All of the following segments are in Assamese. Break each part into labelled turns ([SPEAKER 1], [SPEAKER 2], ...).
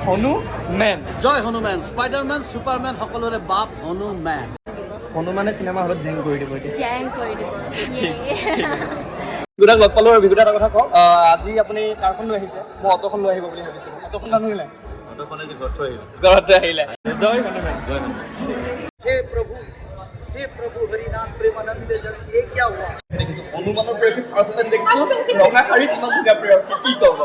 [SPEAKER 1] হনুমেন।
[SPEAKER 2] জয় হনুমান। স্পাইডাৰমেন, ছুপাৰমেন, সকলোৰে বাপ হনুমান।
[SPEAKER 1] হনুমানে চিনেমা হলত জেং কৰি দিব এতিয়া।
[SPEAKER 3] জেং কৰি দিব।
[SPEAKER 1] বিহুদাক লগ পালো আৰু বিহুদা, এটা কথা কওঁ, আজি আপুনি কাৰখন লৈ আহিছে, মই অট'খন লৈ আহিব বুলি ভাবিছিলো। অট'খন নানিলে,
[SPEAKER 4] অট'খনে যে ঘৰত থৈ আহিলো।
[SPEAKER 1] ঘৰত থৈ আহিলে। জয় হনুমান।
[SPEAKER 4] জয় হনুমান।
[SPEAKER 2] হে প্ৰভু, হে প্ৰভু হৰিনাথ প্ৰেমানন্দ জন, ये क्या हुआ?
[SPEAKER 1] দেখিছো, হনুমানৰ প্ৰেয়সী ফাৰ্ষ্ট টাইম দেখিছো ৰঙা শাৰীত ইমান ধুনীয়া প্ৰেয়সী, কি ক'ব?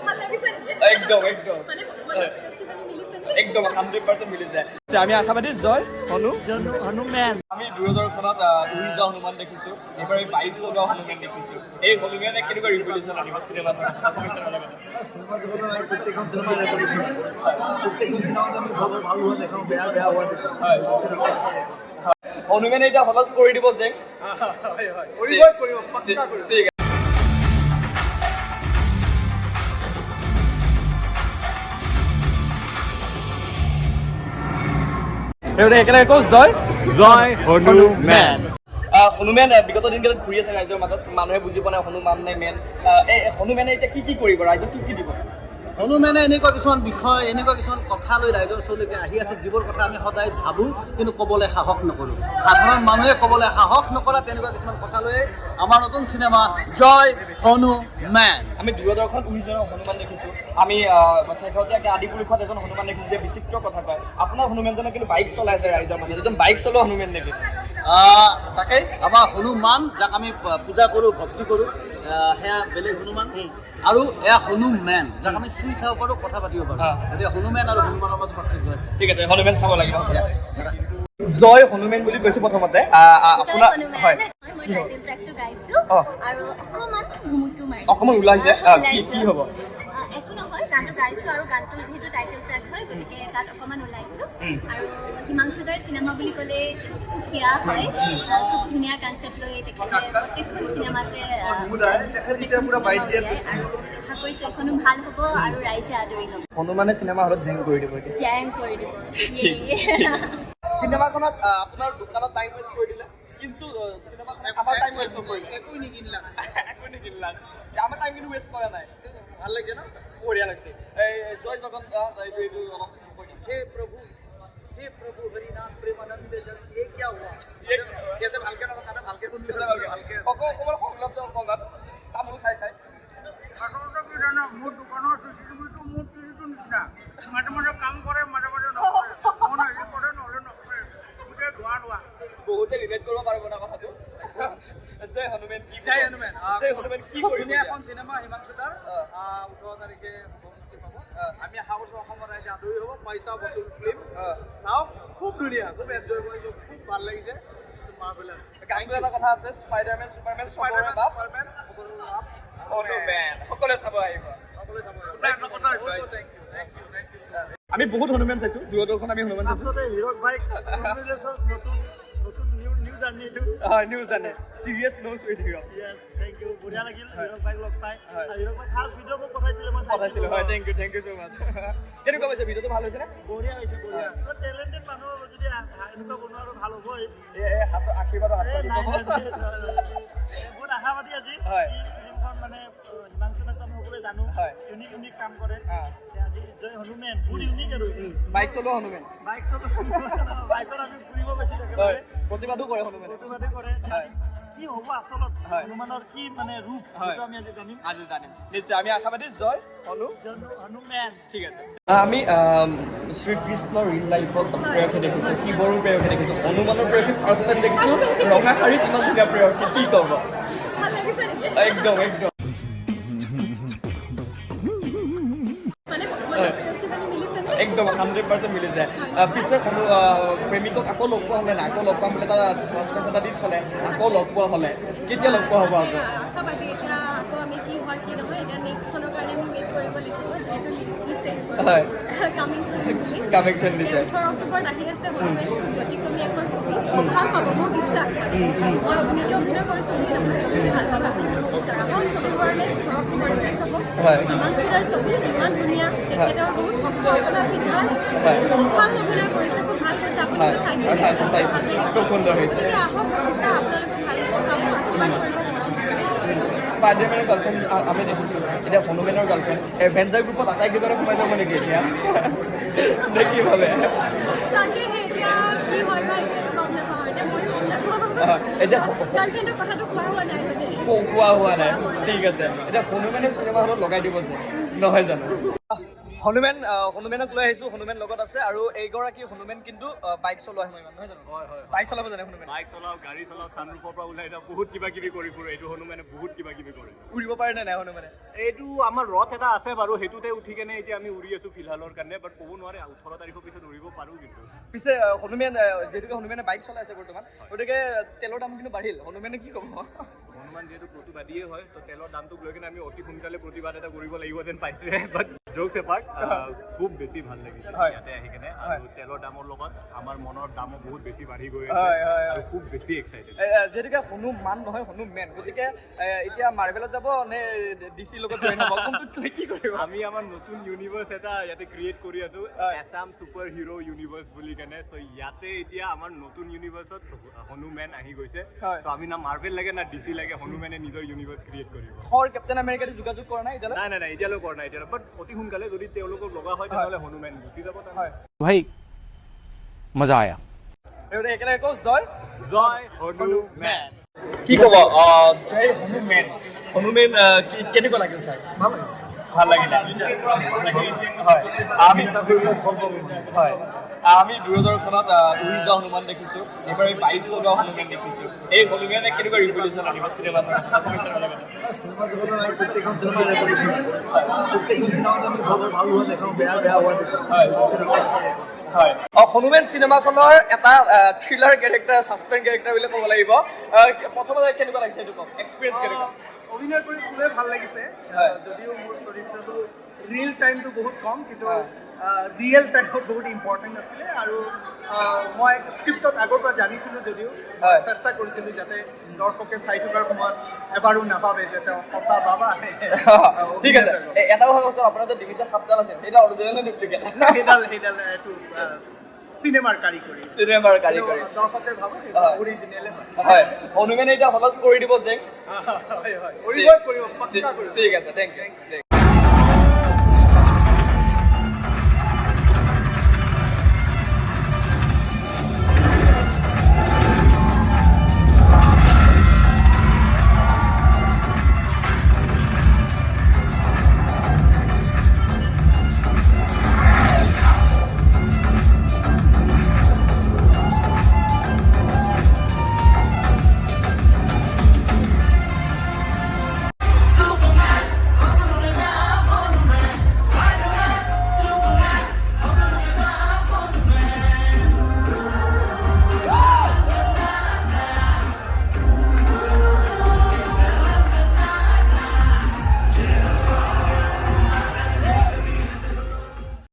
[SPEAKER 3] ভাল লাগিছে নেকি?
[SPEAKER 1] একদম একদম।
[SPEAKER 3] মানে মানে প্ৰেয়সীজনী মিলিছে নে?
[SPEAKER 1] একদম 100% মিলিছে। আচ্ছা, আমি আশাবাদী। জয় হনু
[SPEAKER 2] হনুমান।
[SPEAKER 1] আমি দূৰদৰ্শনত উৰি যোৱা হনুমান দেখিছো, এইবাৰ আমি বাইক চলোৱা হনুমান দেখিছো। এই হনুমানে কেনেকুৱা ৰিভলিউশ্যন আনিব চিনেমা জগতত?
[SPEAKER 5] চিনেমা জগতত আমি প্ৰত্যেকখন চিনেমা ৰেভলিউশ্যন, প্ৰত্যেকখন চিনেমাত আমি ভাল ভাল হোৱা দেখাওঁ, বেয়া বেয়া হোৱা দেখাওঁ।
[SPEAKER 1] হয়। হনুমানে এতিয়া হলত কৰি দিব যে।
[SPEAKER 5] কৰিবই কৰিব, পাক্কা কৰিব।
[SPEAKER 1] ঠিক আছে। একেলগে কওঁ, জয়
[SPEAKER 4] জয় হনুমান।
[SPEAKER 1] হনুমান বিগত দিনকেইটাত ঘূৰি আছে ৰাইজৰ মাজত, মানুহে বুজি পোৱা নাই হনুমান নে মেন। এই হনুমানে এতিয়া কি কি কৰিব, ৰাইজক কি কি দিব?
[SPEAKER 2] হনুমানে এনেকুৱা কিছুমান বিষয়, এনেকুৱা কিছুমান কথা লৈ ৰাইজৰ ওচৰলৈকে আহি আছে, যিবোৰ কথা আমি সদায় ভাবোঁ কিন্তু ক'বলৈ সাহস নকৰোঁ, সাধাৰণ মানুহে ক'বলৈ সাহস নকৰা তেনেকুৱা কিছুমান কথা লৈ আমাৰ নতুন চিনেমা জয় হনুমান।
[SPEAKER 1] আমি দূৰদৰ্শনত উৰি যোৱা হনুমান দেখিছো, আমি শেহতীয়াকৈ আদি পুৰুষত এজন হনুমান দেখিছো যে বিচিত্ৰ কথা কয়। আপোনাৰ হনুমানজনে কিন্তু বাইক চলাই আছে ৰাইজৰ মাজত, এজন বাইক চলোৱা হনুমান নেকি?
[SPEAKER 2] তাকেই, আমাৰ হনুমান যাক আমি পূজা কৰোঁ, ভক্তি কৰোঁ, সেয়া বেলেগ হনুমান আৰু এয়া হনুমেন যাক আমি চুই চাব পাৰোঁ, কথা পাতিব পাৰোঁ। গতিকে হনুমেন আৰু হনুমানৰ মাজত পাৰ্থক্য আছে।
[SPEAKER 1] ঠিক আছে, হনুমান চাব লাগিব। জয় হনুমান বুলি কৈছো প্ৰথমতে। আহ, আহ,
[SPEAKER 3] জয়
[SPEAKER 1] আপোনাৰ
[SPEAKER 3] হনুমান।
[SPEAKER 1] হয়।
[SPEAKER 3] মই টাইটেল ট্ৰেকটো গাইছো আৰু অকণমান ভুমুকিও মাৰিছো।
[SPEAKER 1] অকণমান ওলাইছে। কি
[SPEAKER 3] ওলাইছে।
[SPEAKER 1] কি হ'ব?
[SPEAKER 3] একো নহয়, গানটো গাইছো আৰু গানটো যিহেতু টাইটেল ট্ৰেক হয়, গতিকে তাত অকণমান ওলাইছো। আৰু হিমাংশু দাৰ চিনেমা বুলি ক'লে খুব সুকীয়া হয়। খুব ধুনীয়া কনচেপ্ট লৈ তেখেতে প্ৰত্যেকখন চিনেমাতে প্ৰত্যেকখন চিনেমা উলিয়াই আৰু আশা কৰিছোঁ এইখনো ভাল হ'ব আৰু ৰাইজে আদৰি ল'ব।
[SPEAKER 1] হনুমানে চিনেমা হলত জেং কৰি দিব এতিয়া।
[SPEAKER 3] জেং কৰি দিব।
[SPEAKER 1] ঠিক। চিনেমাখনত আপোনাৰ দোকানত টাইম ৱেষ্ট কৰি দিলে, কিন্তু চিনেমাখনত আমাৰ টাইম ৱেষ্ট নকৰিলে।
[SPEAKER 2] একো নিকিনিলা?
[SPEAKER 1] একো নিকিনিলা, আমাৰ টাইম কিন্তু ৱেষ্ট কৰা নাই।
[SPEAKER 2] ভাল লাগিছে ন?
[SPEAKER 1] বঢ়িয়া লাগিছে। এই জয় জগন্নাথ, এইটো অলপ কৈ দিম।
[SPEAKER 2] হে প্ৰভু, হে প্ৰভু হৰিনাথ প্ৰেমানন্দ জন, ये क्या हुआ? ইয়াতে ভালকে নকওঁ, তাতে ভালকে শুনিলে ভালকে আছে।
[SPEAKER 1] অকণমান সংলাপটো, অকণমান তামোল খাই খাই।
[SPEAKER 6] আচলতে কি জানা, মোৰ দোকানৰ চিচিটিভিটো মোৰ টিভিটোৰ নিচিনা, মাজে মাজে কাম কৰে, মাজে মাজে নকৰে। মন আহিলে কৰে, নহ'লে নকৰে, গোটেই ধোৱা ধোৱা।
[SPEAKER 1] বহুতে ৰিলেট কৰিব পাৰিব না কথাটো। জয় হনুমান কি?
[SPEAKER 2] জয় হনুমান।
[SPEAKER 1] জয় হনুমান কি
[SPEAKER 2] খুব
[SPEAKER 1] কৰিব
[SPEAKER 2] ধুনীয়া
[SPEAKER 1] এতিয়া?
[SPEAKER 2] এখন চিনেমা হিমাংশু দাৰ। 18 তাৰিখে মুক্তি পাব। আমি আশা কৰিছোঁ অসমৰ ৰাইজে আদৰি হ'ব। পইচা বচুল ফিল্ম, চাওক, খুব ধুনীয়া, খুব এনজয় কৰিব, খুব ভাল লাগিছে, মাৰ্ভেলাছ।
[SPEAKER 1] গানটো এটা কথা আছে, স্পাইডাৰমেন, ছুপাৰমেন,
[SPEAKER 2] স্পাইডাৰমেন,
[SPEAKER 1] চবৰে বাপ
[SPEAKER 2] ছুপাৰমেন, সকলোৰে বাপ
[SPEAKER 1] হনুমান। সকলোৱে চাব আহিব।
[SPEAKER 2] সকলোৱে চাব। Thank you, thank you, thank you.
[SPEAKER 1] আমি বহুত হনুমান চাইছো, দূৰদৰ্শন আমি হনুমান চাইছো।
[SPEAKER 5] আচলতে হিৰক ভাইক কংগ্ৰেচুলেশ্যনছ, নতুন নতুন নিউ জাৰ্ণি এইটো।
[SPEAKER 1] হয়, নিউ জানে, serious notes with Hirak.
[SPEAKER 5] Yes, thank you. বঢ়িয়া লাগিল হিৰক ভাইক লগ পাই।
[SPEAKER 1] হয়।
[SPEAKER 5] আৰু হিৰক ভাই ফাৰ্ষ্ট ভিডিঅ' মোক পঠাইছিলে, মই
[SPEAKER 1] পঠাইছিলো, হয়। Thank you, thank you so much. কেনেকুৱা পাইছে ভিডিঅ'টো, ভাল হৈছে নে?
[SPEAKER 5] বঢ়িয়া হৈছে, বঢ়িয়া। টেলেণ্টেড মানুহ যদি এনেকুৱা বনোৱা আৰু ভাল হ'বই।
[SPEAKER 1] এই হাতৰ আশীৰ্বাদৰ হাত
[SPEAKER 5] এই নাই
[SPEAKER 1] পাতি
[SPEAKER 5] নাই,
[SPEAKER 1] ক'ব।
[SPEAKER 5] নাই, বহুত আশাবাদী আজি।
[SPEAKER 1] হয়।
[SPEAKER 5] এই ফিল্মখন মানে হিমাংশু দাক আমি সকলোৱে জানো, ইউনিক ইউনিক কাম কৰে। এতিয়া আজি জয় হনুমেন বহুত ইউনিক আৰু
[SPEAKER 1] বাইক চলোৱা হনুমান।
[SPEAKER 5] বাইক চলোৱা, বাইকত আমি ফুৰিব বেছি
[SPEAKER 1] হয়,
[SPEAKER 5] একেলগে।
[SPEAKER 1] প্ৰতিবাদো কৰে হনুমানে।
[SPEAKER 5] প্ৰতিবাদে কৰে। কি হ'ব আচলত, হনুমানৰ কি মানে ৰূপ, সেইটো আমি আজি জানিম।
[SPEAKER 1] আজি জানিম নিশ্চয়। আমি আশাবাদী। জয় হনু
[SPEAKER 5] জয় হনুমেন।
[SPEAKER 1] ঠিক আছে। আমি শ্ৰীকৃষ্ণৰ ৰিয়েল লাইফত প্ৰেয়সী দেখিছো, শিৱৰো প্ৰেয়সী দেখিছো, হনুমানৰ প্ৰেয়সী ফাৰ্ষ্ট টাইম দেখিছো ৰঙা শাৰীত ইমান ধুনীয়া প্ৰেয়সী, কি ক'ব?
[SPEAKER 3] ভাল লাগিছে নেকি?
[SPEAKER 1] একদম একদম।
[SPEAKER 3] মানে মানে প্ৰেয়সীজনী মিলিছে নে?
[SPEAKER 1] একদম 100% মিলিছে। পিছে প্ৰেমিকক আকৌ লগ পোৱা হ'লে, আকৌ লগ পাম বুলি এটা ছাছপেঞ্চ এটা দি থ'লে, আকৌ লগ পোৱা হ'লে কেতিয়া লগ পোৱা হ'ব আকৌ?
[SPEAKER 3] আশাবাদী। এতিয়া আকৌ আমি কি হয় কি নহয়, এতিয়া নেক্সটখনৰ কাৰণে আমি ৱেইট কৰিব লাগিব, যিহেতু লিখিছে কামিং চুন বুলি।
[SPEAKER 1] কামিং চুন দিছে।
[SPEAKER 3] 18 অক্টোবৰত আহি আছে হনুমেন, খুব ব্যতিক্ৰমী এখন ছবি। খুব ভাল পাব, মোৰ বিশ্বাস। মই নিজে অভিনয় কৰিছোঁ বুলি নহয়, তুমি ভাল পাবা বুলি মোৰ বিশ্বাস। আহক ছবিঘৰলৈ, 18 অক্টোবৰত ৰিলিজ হ'ব। হিমাংশু দাৰ ছবি ইমান ধুনীয়া, তেখেতৰ বহুত কষ্ট আছে ন চিনেমা। খুব ভাল অভিনয় কৰিছে, খুব ভাল কৰিছে। আপুনি চাইছে?
[SPEAKER 1] চাইছোঁ, চাইছোঁ।
[SPEAKER 3] ভাল লাগিছে।
[SPEAKER 1] খুব সুন্দৰ হৈছে।
[SPEAKER 3] গতিকে আহক, বিশ্বাস আপোনালোকেও ভাল পাব, আশীৰ্বাদ কৰিব, মৰম কৰিব।
[SPEAKER 1] স্পাইডাৰমেনৰ গাৰ্লফ্ৰেণ্ড আমি দেখিছোঁ, এতিয়া হনুমেনৰ গাৰ্লফ্ৰেণ্ড। এভেঞ্জাৰ গ্ৰুপত আটাইকেইজনে সোমাই যাব নেকি এতিয়া, নে কি ভাবে?
[SPEAKER 7] তাকেহে, এতিয়া কি হয় বা এতিয়াতো গম নাপাওঁ, এতিয়া ময়ো গম নাপাওঁ।
[SPEAKER 1] এতিয়া
[SPEAKER 7] গাৰ্লফ্ৰেণ্ডৰ কথাটো কোৱা হোৱা নাই মানে।
[SPEAKER 1] কোৱা হোৱা নাই। ঠিক আছে, এতিয়া হনুমানে চিনেমা হলত লগাই দিব যে, নহয় জানো? হনুমান, হনুমানক লৈ আহিছো, হনুমান লগত আছে আৰু এইগৰাকী হনুমান কিন্তু বাইক চলোৱা হনুমান, নহয় জানো? বাইক চলাব জানে হনুমান?
[SPEAKER 4] বাইক চলাও, গাড়ী চলাও, ছানৰুফৰ পৰা ওলাই যাওঁ, বহুত কিবা কিবি কৰি ফুৰো। এইটো হনুমানে বহুত কিবা কিবি কৰে।
[SPEAKER 1] উৰিব পাৰে নে নাই হনুমানে?
[SPEAKER 4] এইটো আমাৰ ৰথ এটা আছে বাৰু, সেইটোতে উঠি কেনে এতিয়া আমি উৰি আছো ফিলহালৰ কাৰণে। বাট ক'ব নোৱাৰে, 18 তাৰিখৰ পিছত উৰিব পাৰোঁ কিন্তু।
[SPEAKER 1] পিছে হনুমান, যিহেতুকে হনুমানে বাইক চলাই আছে বৰ্তমান, গতিকে তেলৰ দাম কিন্তু বাঢ়িল, হনুমানে কি ক'ব?
[SPEAKER 4] হনুমান যিহেতু প্ৰতিবাদীয়ে হয়, তো তেলৰ দামটোক লৈ কেনে আমি অতি সোনকালে প্ৰতিবাদ এটা কৰিব লাগিব যেন পাইছোৱে। বাট জোকছ এপাৰ্ট, খুব বেছি ভাল লাগিছে ইয়াতে আহি কেনে। আৰু তেলৰ দামৰ লগত আমাৰ মনৰ দামো বহুত বেছি বাঢ়ি গৈ আছে
[SPEAKER 1] হয়, হয়, হয়।
[SPEAKER 4] আৰু খুব বেছি এক্সাইটেড।
[SPEAKER 1] এ, এ, যিহেতুকে হনুমান নহয় হনুমেন, গতিকে এতিয়া মাৰ্বেলত যাব নে ডিচিৰ লগত জইন হ'ব, কোনটোত কি কৰিব?
[SPEAKER 4] আমি আমাৰ নতুন ইউনিভাৰ্চ এটা ইয়াতে ক্ৰিয়েট কৰি আছো, এছাম ছুপাৰ হিৰ' ইউনিভাৰ্চ বুলি কেনে। চ' ইয়াতে এতিয়া আমাৰ নতুন ইউনিভাৰ্চত হনুমেন আহি গৈছে। চ' আমি না মাৰ্বেল লাগে না ডিচি লাগে, হনুমেনে নিজৰ ইউনিভাৰ্চ ক্ৰিয়েট কৰিব।
[SPEAKER 1] থৰ, কেপ্টেইন আমেৰিকাত যোগাযোগ কৰা নাই এতিয়ালৈ?
[SPEAKER 4] নাই নাই নাই, এতিয়ালৈ কৰা নাই এতিয়ালৈ। বাট অতি সোনকালে যদি তেওঁলোকক লগা হয়, তেনেহ'লে হনুমেন গুচি যাব তাত।
[SPEAKER 8] भाई, मजा आया।
[SPEAKER 1] একেলগে একেলগে কওঁ, জয়
[SPEAKER 4] জয় হনুমেন।
[SPEAKER 1] কি ক'ব? জয় হনুমেন। হনুমেন, কি কেনেকুৱা লাগিল চাই? ভাল লাগিলে। হয়, আমি দূৰদৰ্শনত উৰি যোৱা হনুমান দেখিছো, এইবাৰ এই বাইক চলোৱা হনুমান দেখিছো। এই হনুমানে কেনেকুৱা ৰিভলিউচন আনিব চিনেমা?
[SPEAKER 9] চিনেমা জগতত আমি প্ৰত্যেকখন চিনেমা ৰেভলিউচন, প্ৰত্যেকখন চিনেমাত আমি ভাল ভাল হোৱা দেখাওঁ, বেয়া বেয়া হোৱা দেখাওঁ।
[SPEAKER 1] হয় হয় অ, হনুমান চিনেমাখনৰ এটা থ্ৰিলাৰ কেৰেক্টাৰ, ছাছপেন্স কেৰেক্টাৰ বুলি ক'ব লাগিব। প্ৰথমতে কেনেকুৱা লাগিছে এইটো কওক, এক্সপিৰিয়েঞ্চ কেনেকুৱা?
[SPEAKER 5] অভিনয় কৰি খুবেই ভাল লাগিছে। যদিও মোৰ চৰিত্ৰটো ৰিয়েল টাইমটো বহুত কম, কিন্তু ৰিয়েল টাইমত বহুত ইম্পৰ্টেণ্ট আছিলে। আৰু মই স্ক্ৰিপ্টত আগৰ পৰা জানিছিলোঁ যদিও চেষ্টা কৰিছিলোঁ যাতে দৰ্শকে চাই থকাৰ সময়ত এবাৰো নাভাবে যে তেওঁ সঁচা বাবা।
[SPEAKER 1] ঠিক আছে। এটা কথা কৈছো, আপোনাৰ যে ডিঙিত যে সাপডাল আছে, সেইটো অৰিজিনেল নে ডুপ্লিকেট?
[SPEAKER 5] সেইডাল এইটো চিনেমাৰ কাৰিকৰী।
[SPEAKER 1] চিনেমাৰ কাৰিকৰী।
[SPEAKER 5] কিন্তু দৰ্শকে ভাবক অৰিজিনেলে হয়।
[SPEAKER 1] হয়, হনুমানে এতিয়া হলত কৰি দিব যে।
[SPEAKER 5] হয় হয় কৰিবই কৰিব, পাক্কা কৰিব।
[SPEAKER 1] ঠিক আছে, thank U.